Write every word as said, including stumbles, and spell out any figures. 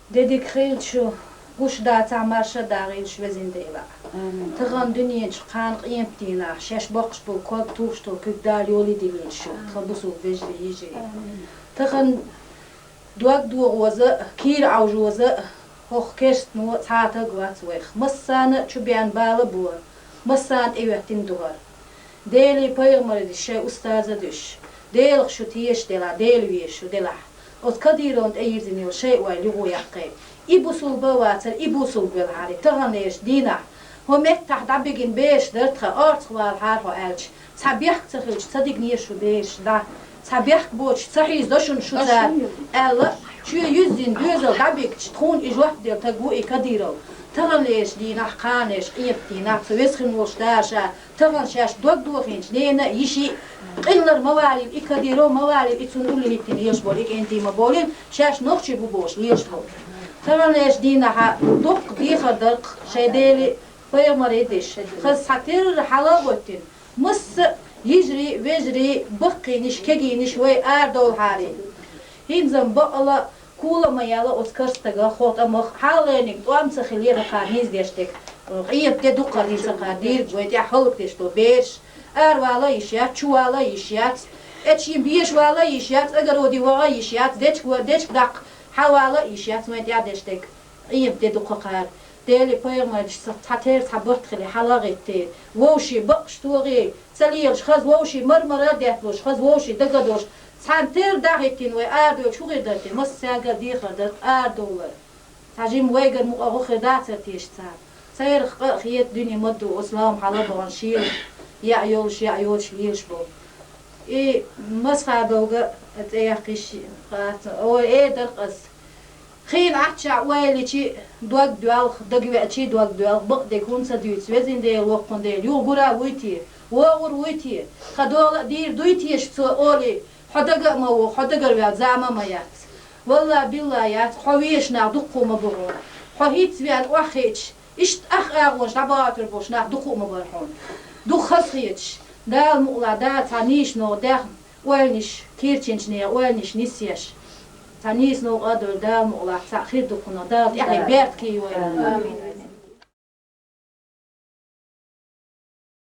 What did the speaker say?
Де дика хийла шу, гуш дацахь, марша дагӀийла шу, везан Дела. Тахана дуьнен чу кхана къематдийнахь шаьш боккхуш болу ког, тухуш долу куьг Дала йолий дилийла шу, тхан бусулба вежарий, йижарий. Тахана дог дохоза а, кийра Ӏовжоза а хӀокху керстано цхьа а таг вац вайх. Массарна а чу бен бала бо, массарна тӀехӀоьттина ду хӀара. Делий, пайхамарий шайн устаза а дуьсуш, Делах шу тешаш делахь, Дела везаш шу делахь, оцу Кадыровна тӀе йирзина йолу шайн ойла юхаяккхий. И бусулба а вацара, и бусулба велахьара, таханлерчу дийнахь хӀокху меттехь дӀабигина бераш дара тхан, орцах валахьара хьо аьлча, цхьа бехк ца хилча, ца дигнера шу бераш дӀа. Цхьа бехк боцуш ца хьийзадо шуна шу цара, аьлла, чоь юьззина доьзал дӀабигча, тхуна и жоп делла таг ву и Кадыров. Таханлерчу дийнахь, кханлерчу къематдийнахь цу весхина волчу Дала ша тахана шаьш дог дохийначу ненан а, йишин а къинлар ма валийла и Кадыров, ма валийла и цунна уллехӀиттина лелаш болу и кӀентий, ма бовлийла, шаьш нохчий бу бохуш лелаш болу. Таханлерчу дийнахьа дуккха дехар дара-кх шайн Делий, пайхамарий деш, хаза цхьатерра хьала а гӀоьттина, масса а йижарий, вежарий, баккхийнаш, кегийнаш вай арадовлахьарий. ХӀинца-м бакъала, кула а ма яьлла оцу карстага, хӀокху тӀамах хьалхарниг тӀом ца хилира кхара хӀинца деш дерг. Къемат де дуккха хир ца кхара дийриг вай тӀехь хӀаллакдеш долу бераш. Аравала а йиш яц, чувала а йиш яц, эчийн беша вала а йиш яц, огороде ваха а йиш яц, дечка, дечка даккха хьалавала а йиш яц вайн тӀехь деш дерг. Къемат де дуккха кхара. Делий, пайхамарий деш цхьатерра цхьа барт хили хьала а гӀиттий, вовшийн бакъаш тогӀий, ца лелаш хаза вовшийн мар-мара а детталуш, хаза вовшийн дага а долуш, цхьаьна терра дӀахӀиттина вай арадевлча хӀун хир дара те? Массаьрга а дехар дара арадовлар. Цхьа жима вайгара мукъа гӀо хир дацара теша царна? Церах къа а хета дуьне ма ду, оцу лам хьала а бахана шийла яа йолуш, яа йоцуш лелаш болу. И Масхадовга цӀе яккхийша хац, ой, эр дара-кх ас. Хиъна Ӏаччохь ойла йичи дог доьлху, дага веачи дог доьлху, бакъдерг хӀунда ца дуьйцу, везан Дела, воккхун Дела, юха гур а вуй те, вогӀур вуй те, тхан дола а дийр дуй теша цо олий, хьо дага а ма вогӀу, хьо дагара ваьлла зама а ма яц. Валла-билла яц, хьо везаш нах дуккха а ма бу хьуна. Хьо хӀинцца веана охьахиъча, иштта ах агӀонаш дӀабахийтур болуш нах дукха а ма бара хьуна. Дукха хазахеташ, Дала мукъалахь, Дала цхьа нийса новкъа даьхна, ойланаш, кийрачу нехан ойланаш нисъеш, цхьа нийса новкъа а довлий, Дала мукъалахь, цхьаъ хир ду кхунах, Дала тӀаьхье беркате йойла.